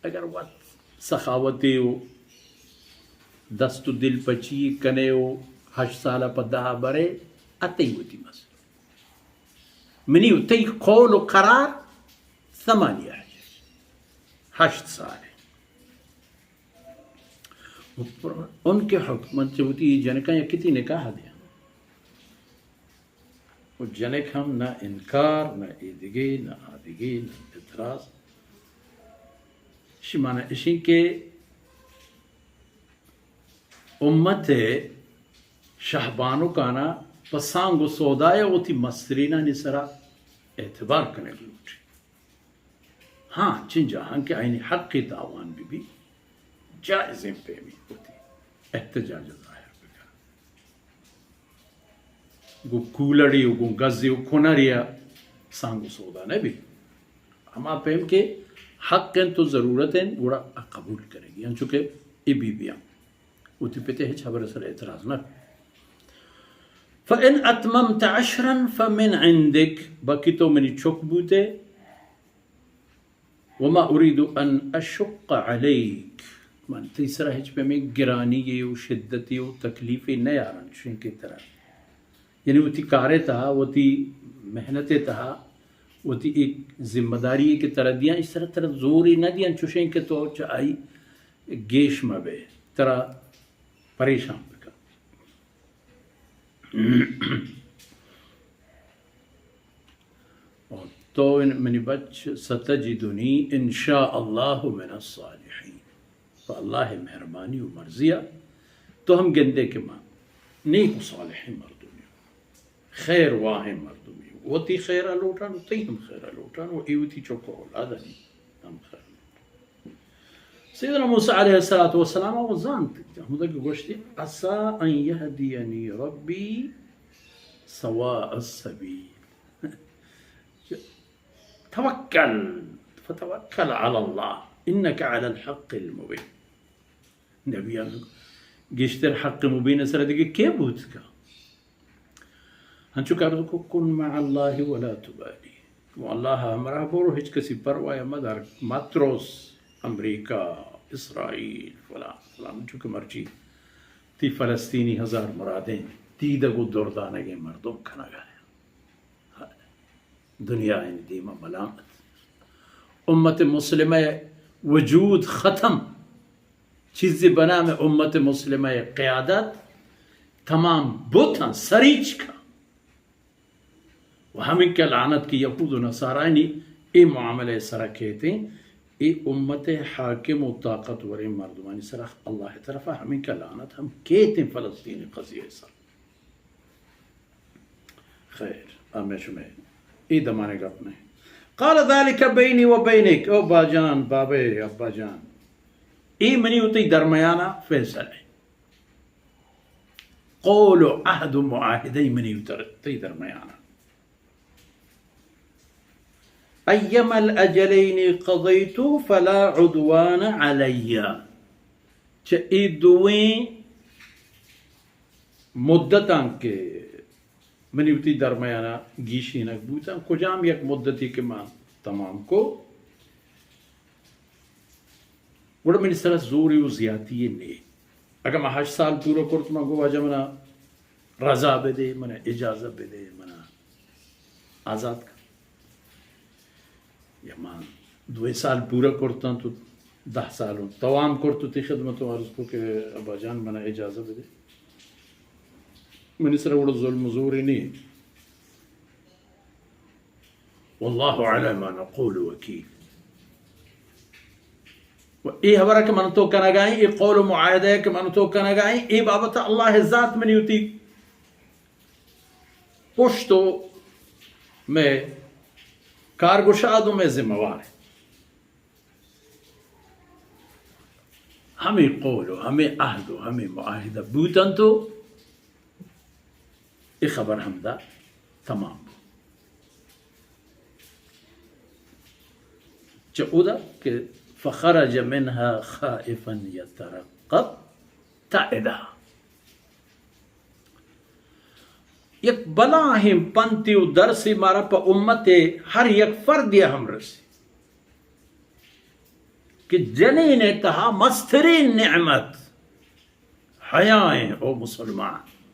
اگر وت سخاوتے و دست و دل پچی کنے و ہشت سال پہ دہ برے، اتئی وتی مسئلہ۔ منی و تئی قول و قرار ثمانیہ، ہشت سال۔ ان کے حکم، من چہ وتی جنکاں یک کتی نکاح دیاں۔ و جنک ہم نہ انکار، نہ ایدگے، نہ آدگے، نہ اعتراض۔ شی معنی اشیں کہ امت شہبانکانا پہ سانگ و سودایا وتی مسترینانی سرا اعتبار کنگ لوٹی۔ ہاں، چنجاہاں کہ آئینی حق تاوان بی بی، جائزیں پیمی وتی احتجاج ظاہر بکن۔ گوں کولڑی و گوں گزی و کنری ء سانگ و سودا نہ بی۔ ہما پیم کہ حق انت و ضرورت انت، گڑا آ قبول کنگی انت، چونکہ اے بی بیاں وتی پتے ہچ ہبر سر اعتراض نہ۔ فإن أتممت عشرا فمن عندك، باقی تو منی چک بوتے، وما أريد أن أشق عليك، من تئی سرا ہچ پیمیں گرانی و شدتی و تکلیفے نیارن، چوشیں کہ ترا، یعنی وتی کارے تہا، وتی محنتے تہا، وتی ایک ذمہ داری کہ ترا دیاں، اس طرح ترا زورے نہ دیاں، چوشیں کہ تو چہ آئی گیش مہ بے، ترا پریشان بکن۔ تو ان منی بچ، ستجدنی ان شاء اللہ من الصالحین۔ پہ اللہ مہربانی و مرضیا تو ہم گندے کہ من نیک و صالحیں مردمی، خیر واہیں مردمی، وتی خیرا لوٹان و تئی ہم خیرا لوٹان و اے وتی چک و اولادانی ہم خیر۔ سیدنا موسی علیہ الصلوۃ والسلام او زانت، ہمدا کہ گوشتی، عسیٰ ان یہدینی ربی سواء السبیل۔ توکل، فتوکل علی اللہ انک علی الحق المبین۔ نبیان گیشتر حق مبین سر دیگہ کے بوت کا؟ انچو کہ عرض کو، کن مع اللہ ولا تبالی، گوں اللہ ہمراہ برو، ہچ کسی پرواہ مدار، مترس، امریکہ، اسرائیل، فلان فلان، انچو کہ مرچی تی فلسطینی ہزار مرادیں دیدگ و دردانگیں مردم کنگا۔ دنیا این دیما ملامت۔ امت مسلمہ وجود ختم۔ چیزے بنام امت مسلمہ قیادت تمام بوتاں، سریچ کا۔ و ہمیں کہ لعنت کہ یہود و نصارانی اے معاملہ سرا کیتیں، اے امت حاکم و طاقتوریں مردمانی سرا اللہ طرفا ہمیں کہ لعنت ہم کیتیں فلسطین قضیہ سر۔ خیر، ہمیں شمے اے دمانے گپ نہیں۔ قال ذلك بيني وبينك، او باجان، بابے، ابا جان، اے منی و تئی درمیانا فیصلہ ہے۔ قول و عہد و معاہدہ منی و تر-، تئی درمیانا۔ ایما الاجلین قضیت فلا عدوان علی۔ چہ اے دوئیں مدتاں کہ منی وتی درمیانا گیشینگ بوتاں، کجام یک مدتی کہ من تمام کو، گڑا منی سرا زورے و زیاتی نے۔ اگاں من ہشت سال پورا کرت، من گو واجہ منا رضا بدے، منا اجازہ بدے، منا آزاد کن۔ یا من دوئیں سال پورا کرتاں تو دہ سال ہوں توام کرت، تو تی خدمت عرض کو کہ ابا جان منا اجازہ بدے۔ منی سرا وڑ ظلم و زورے نے۔ واللہ علی ما نقول وکیل۔ و اے حبرہ کہ من تو کنگائیں، اے قول و معاہدہ کہ من تو کنگائیں، اے بابت اللہ ذات منی وتی پشت و مئے کارگشاد و مئے ذمہ وار ہے۔ ہمیں قول و ہمیں عہد و ہمیں معاہدہ بوتن تو اے خبر ہمدا تمام بو۔ چہ اودا کہ فخرج منها خائفا يترقب، تا ادا یک بلاہیں پنتے و درسے مارا پہ امت ہر یک فردے ہم رسی۔ کہ جنین ءِ تہا مسترین نعمت حیائیں، او مسلمان۔